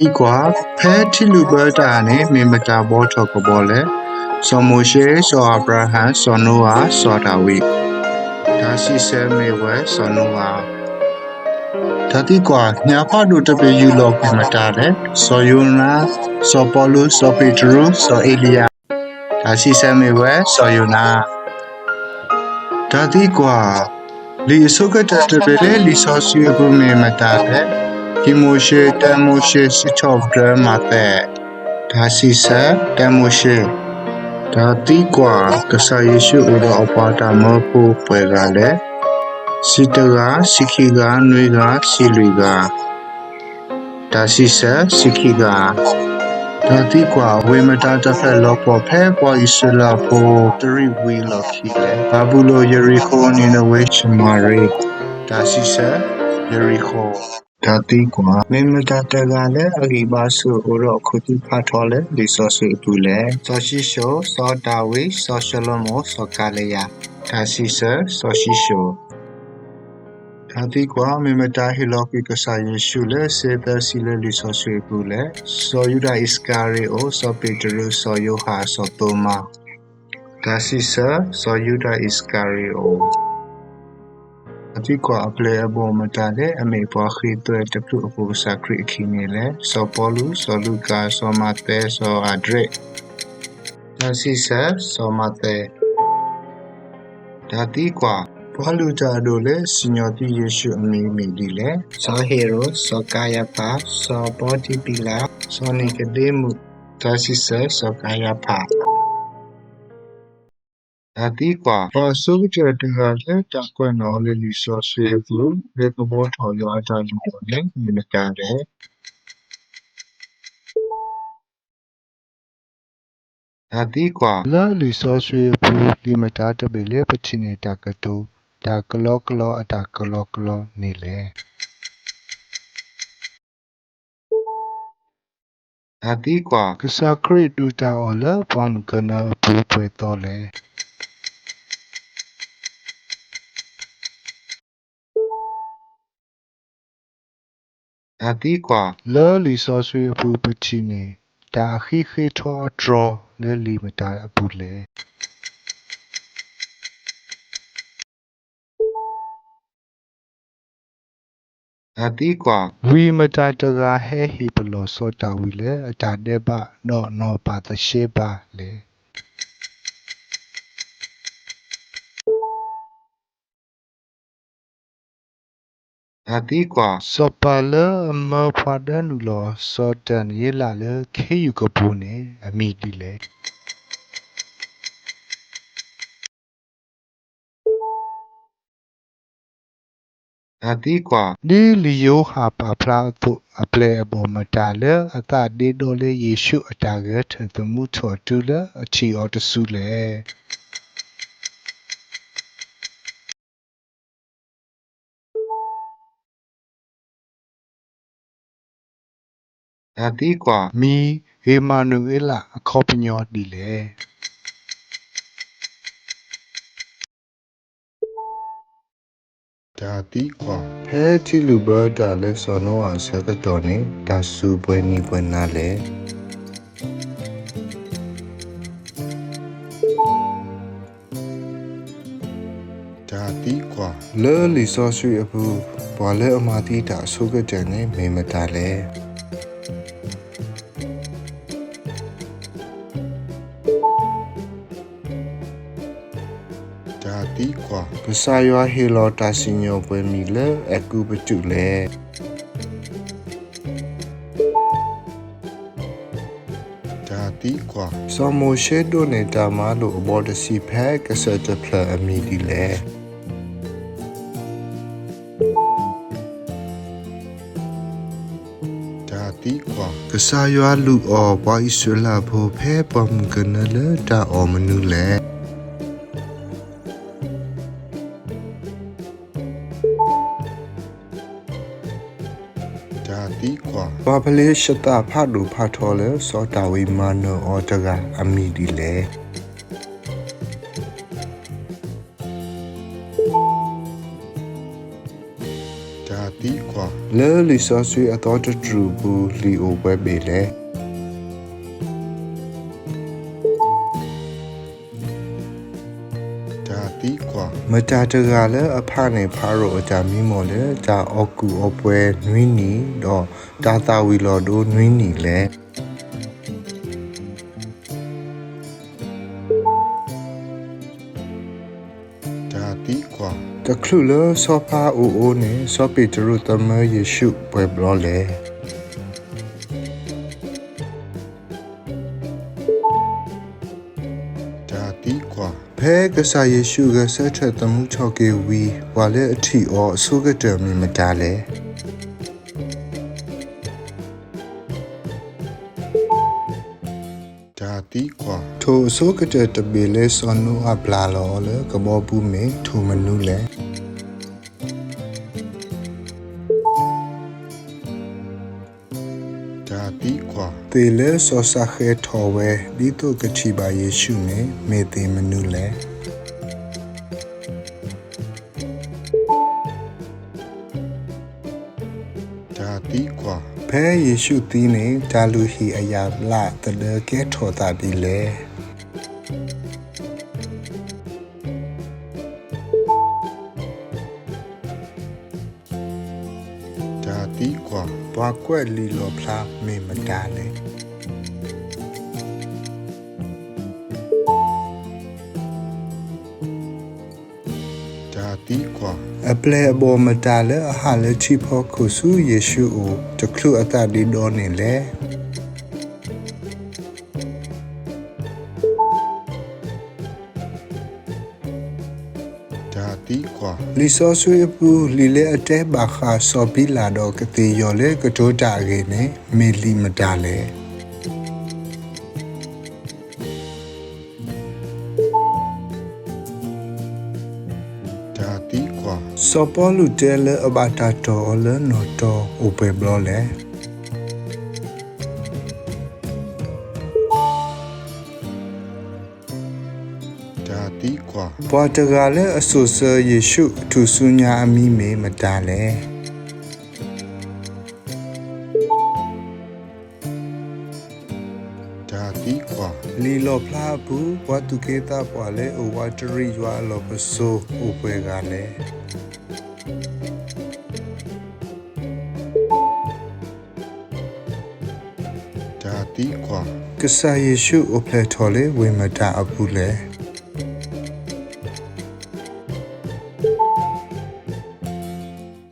သံကွၢ်, ဖဲထံလုာ်ဘၢတၢ်န့ၣ် မ့ၢ်မတၤဘီထီၣ်ကဘီလဲၣ်. စီၤမိၤၡ့, စီၤအၤဘြၤဟၣ်, စီၤနိအၤ, စီၤဒၤဝံး. တၢ်စံးဆၢမ့ၢ်ဝဲစီၤနိအၤ. တၢ်သံကွၢ်, ညၣ်ဖးဒိၣ်တဘ့ၣ်ယူၢ်လီၤကွံာ်မတၤလဲၣ်. စီၤယိၤနါ, စီၤပီလူး, စီၤပ့းတရူး, စီၤအ့လံယၤ. တၢ်စံးဆၢမ့ၢ်ဝဲစီၤယိၤနါ. တၢ်သံကွၢ်, လံာ်အဆိကတၢၢ်တဘ့ၣ်လၢလံာ်စီဆှံအပူၤမ့ၢ်မတၤလဲၣ်. ခံမိၤၡ့, တၢမိၤၡ့, စံးထီၣ်ပတြၢၤ, မးသဲ. တၢ်စံးဆၢ, တၢမိၤၡ့. တၢ်သံကွၢ်, ကစၢ်ယ့ၣ်ၡူးအိၣ်ဒီးအပှၤတၢ်မၢဖိပှဲၤဂၤလဲၣ်. ဆံတဂၤ, ဆံခံဂၤ, နွံဂၤ, ဆံလွံၢ်ဂၤ. တၢ်စံးဆၢ, ဆံခံဂၤ. တၢ်သံကွၢ်, ဝ့ၢ်မတၤတဖျၢၣ်လီၤပှီၢ် ဖဲပှၤအံၣ်စရ့လးဖိတရံးဝံၤအလီၢ်ခံလဲၣ်. ဘၤဘူလိၣ်, ယရံၣ်ခိၣ်, နံၤနဝ့, ၡမၤရံ. တၢ်စံးဆၢ, ယရံၣ်ခိၣ်. တၢ်သံကွၢ်, မ့ၢ်မတၤတဂၤလၢအဂံၢ်ဘါဆိၣ် အိၣ်ဒီးခိၣ်သူဖးထီလၢလံာ်စီဆှံအပူၤလဲၣ်. စီၤၡံၣ်ၡိၣ်, စီၤဒၤဝံး, စီၤၡလိၤမိၣ်, စီၤကၤလံယၤ. တၢ်စံးဆၢ, စီၤၡံၣ်ၡိၣ်. တၢ်သံကွၢ်, မ့ၢ်မတၤဟ့ၣ်လီၤကွံာ်ကစၢ်ယ့ၣ်ၡူးလၢစ့သၢဆံလၢလံာ်စီဆှံအပူၤလဲၣ်. စီၤယူဒၤအံၣ်စကၤရံၤအိၣ်, စီၤပ့းတရူး, စီၤယိၤဟၣ်, စီၤသိမါ. တၢ်စံးဆၢ, စီၤယူဒၤအံၣ်စကၤရံၤအိၣ်. တၢ်သံကွၢ်, အပျဲၢ်အဘီၣ်မတၤလဲၣ် အမ့ၢ်ပှၤဃ့သွဲတဖျၢၣ်အပူၤကစၢ်ခရံာ်အခံန့ၣ်လဲၣ်. စီၤပီလူး, စီၤလူၤကၣ်, စီၤမးသဲ, စီၤအၤဒြ့း. တၢ်စံးဆၢ, စီၤမးသဲ. ပှၤလုၢ်တၢ်အဒိၣ်လၢစံၣ်ညီၣ်သုယ့ၣ်ၡူးအမံၤမ့ၢ်ဒ်လဲၣ်. စီၤဟ့ၤရိာ်, စီၤကၤယၤဖး, စီၤပီတံၤပံၤလး, စီၤနံၤကဒ့မူး. တၢ်စံးဆၢ, စီၤကၤယၤဖး. တၢ်သံကွၢ်, ပှၤအဆိကတၢၢ်တဂၤလၢတၢ်ကွဲးနီၣ်အီၤလၢလံာ်စီဆှံအပူၤ လၢကဘီထီၣ်ယွၤအတၢ်လုၢ်ထီၣ်န့ၣ် မ့ၢ်မတၤလဲၣ်. တၢ်သံကွၢ်, လၢလံာ်စီဆှံအပူၤ လံာ်မတၤတဘ့ၣ်လၢပထံၣ်န့ၢ်တၢ်ကတိၤ တၢ်ကလီကလီအတၢ်ကလီကလီန့ၣ်လဲၣ်. တၢ်သံကွၢ်, ကစၢ်ခရံာ်ဒိၣ်တၢ်အီၣ်လၢပှၤမုၣ်ကနၢအပူၤပှဲၤသီလဲၣ်. တၢ်သံကွၢ်, လၢလံာ်စီဆှံအပူၤပထံၣ်န့ၢ် တၢ်အဃံဃ့ထီအတြီၤလၢလံာ်မတၤအပူၤလဲၣ်. တၢ်သံကွၢ်, ဝံမတၤတဂၤဟဲဟ့ၣ်ပလီၢ်စီၤဒၤဝံးလၢအတၢ်ဒဲးဘးဒီးနီၢ်ပၢ်သရှ့ဘၤလဲၣ်. တၢ်သံကွၢ်, စီၤပၤလၢအမၢပှၤဒၢနုာ်လီၤစီၤဒၤနံးယ့လးလၢခ့ယုၢ်ကပူၤန့ၣ် အမံၤဒ်လဲၣ်. တၢ်သံကွၢ်, ဒ်လံာ်ယိၤဟၣ်ပာ်ဖျါအသိး အပျဲၢ်အဘီၣ်မတၤလၢအသးဒ့ဒီလၢယ့ၣ်ၡူးအတၢ်ဂဲၤထၢၣ်သမူထီၣ်အတုလၢအထံၣ်အီၤတစုလဲၣ်. တၢ်သံကွၢ်, မံၤအ့မၤနူၤအ့လးအခီပညီဒ်လဲၣ်. တၢ်သံကွၢ်, ဖဲထံလုာ်ဘၢတၢ်လၢစီၤနိအၤအဆၢကတီၢ်န့ၣ် တၢ်စူၢ်ပှဲၤနံၤပှဲၤနၤလဲၣ်. တၢ်သံကွၢ်, လၢလံာ်စီဆှံအပူၤ ပှၤလၢအမၤသံတၢ်အဆိကတၢၢ်န့ၣ် မ့ၢ်မတၤလဲၣ်. တၢ်သံကွၢ်, ကစၢ်ယွၤဟ့ၣ်လီၤတၢ်စံၣ်ညီၣ်ပှဲၤမံၤလၢအဲၤကူပတူးလဲၣ်. တၢ်သံကွၢ်, စီၤမိၤၡ့ဒိးန့ၢ်တၢ်မၤလိာ်အဘီတဆံဖဲကစၢၢ်တဖျၢၣ်အမံၤဒ်လဲၣ်. တၢ်သံကွၢ်, ကစၢ်ယွၤလုၢ်အီၣ်ပှၤအံၣ်စရ့လးဖိဖဲပှၤမုၣ်ကနၢလၢတၢ်အီၣ်မနုၤလဲၣ်. တၢ်သံကွၢ်, ပှၤဖလ့ၡသးဖးဒိၣ်ဖးထီလၢစီၤဒၤဝံးမၤနၢၤအီၤတဂၤအမံၤဒ်လဲၣ်. တၢ်သံကွၢ်, လၢလံာ်စီဆှံအသီတတြူၢ်အပူၤ လံာ်အိၣ်ပှဲၤဘ့ၣ်လဲၣ်. တၢ်သံကွၢ်, မတၤတဂၤလၢအဖးန့ၢ်ဖၤရိၤအတၢ်မံမီၢ်လၢ တၢ်အီၣ်ကူၣ်အီပှဲၤနွံနံၣ် ဒီးတၢ်သၣ်ဝံၤလီၤဒိနွံနံၣ်လဲၣ်. တၢ်သံကွၢ်, တချုးလၢစီၤပၤအိၣ်အိၣ်န့ၣ် စီၤပ့းတရူးသမၢယ့ၣ်ၡူးပှဲၤဘျီလဲၣ်. တၢ်သံကွၢ်, ဖဲကစၢ်ယ့ၣ်ၡူးဂဲၤဆၢထၢၣ်သမူထီၣ်က့ၤဝံၤ ပှၤလၢအထံၣ်အီၤအဆိကတၢၢ်မ့ၢ်မတၤလဲၣ်. တၢ်သံကွၢ်, ထိၣ်အဆိကတၢၢ်တဘ့ၣ်လၢစီၤနိအၤပျၢ်လီၤအီၤလၢကဘီပူၤမ့ၢ်ထိၣ်မနုၤလဲၣ်. တၢ်သံကွၢ်, သ့ၣ်လၢစီၤၡဃဲၤထီၣ်ဝဲ ဒ်သိးကထံၣ်ဘၣ်ယ့ၣ်ၡူးန့ၣ် မ့ၢ်သ့ၣ်မနုၤလဲၣ်. တၢ်သံကွၢ်, ဖဲယ့ၣ်ၡူးသံန့ၣ် တၢ်လုၢ်ဟံၣ်အယၣ်ဘျးသဒၢကဲထီၣ်သးဒ်လဲၣ်. တၢ်သံကွၢ်, ပှၤကွဲးလံာ်လီၣ်ဖျါမ့ၢ်မတၤလဲၣ်. တၢ်သံကွၢ်, အပျဲၢ်အဘီၣ်မတၤလၢအဟးလၢထံဖီခိၣ်ဆူယ့ၣ်ၡူးအအိၣ် တချုးအသးဒ့ဒီန့ၣ်လဲၣ်. တၢ်သံကွၢ်, လံာ်စီဆှံအပူၤ လံာ်လၢအတဲဘၣ်ဃးစီၤပံၤလးဒီးကသ့ၣ်ယီၤလၢကတိၤတၢ်အဂ့ၢ်န့ၣ် မ့ၢ်လံာ်မတၤလဲၣ်. တၢ်သံကွၢ်, စီၤပီလူးတဲလၢအဘၣ်တၢ်တီၢ်အီၤလၢနီၢ်တီအိၣ်ပှဲၤဘျီလဲၣ်. တၢ်သံကွၢ်, ပှၤတဂၤလၢအစိာ်ဆၢယ့ၣ်ၡူးအထူၣ်စုညါအမံၤမ့ၢ်မတၤလဲၣ်. တၢ်သံကွၢ်, လံာ်လီၣ်ဖျါအပူၤ ပှၤသူၣ်က့သးပှၢ်လၢအိၣ်ဝးတရံးယွၤအလီၢ်ပစိာ်အိၣ်ပှဲၤဂၤလဲၣ်. တၢ်သံကွၢ်, ကစၢ်ယ့ၣ်ၡူးအိၣ်ဖျဲၣ်ထီၣ်လၢဝ့ၢ်မတၤအပူၤလဲၣ်.